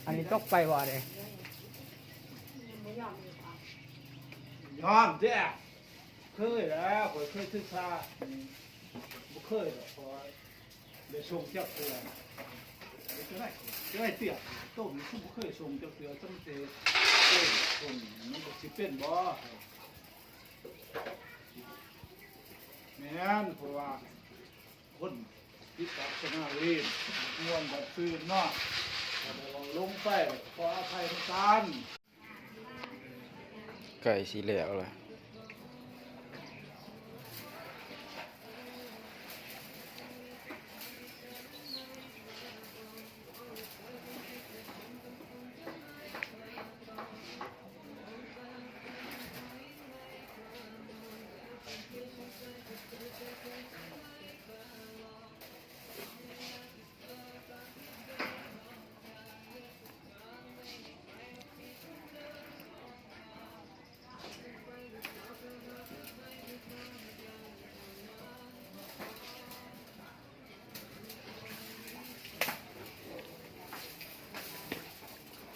ອັນນີ້ຕົກໄປບໍ່ນີ້? ຍອມເດ້. ເຄີຍແລ້ວ ຂ້ອຍເຄີຍສຶກສາ. ບໍ່ເຄີຍດອກ ເພາະວ່າໄດ້ສົ່ງຈັກເທື່ອ. ເຮັດຈັ່ງໃດ ຈະໄດ້ຕຽກຕົ້ມ ຄືບໍ່ເຄີຍສົ່ງຈັກເທື່ອ. ຈັ່ງຊິສົ່ງ ມັນກໍຊິເປັນບໍ່? ແມ່ນ ເພາະວ່າຄົນຕິດຕາມສະໜາວຫຼິ້ນ ມ່ວນບັນຊືນເນາະ. ຖ້າວ່າລົງໄປ ຂໍອະໄພນຳກັນ. ໃກ້ຊິແລ້ວລະ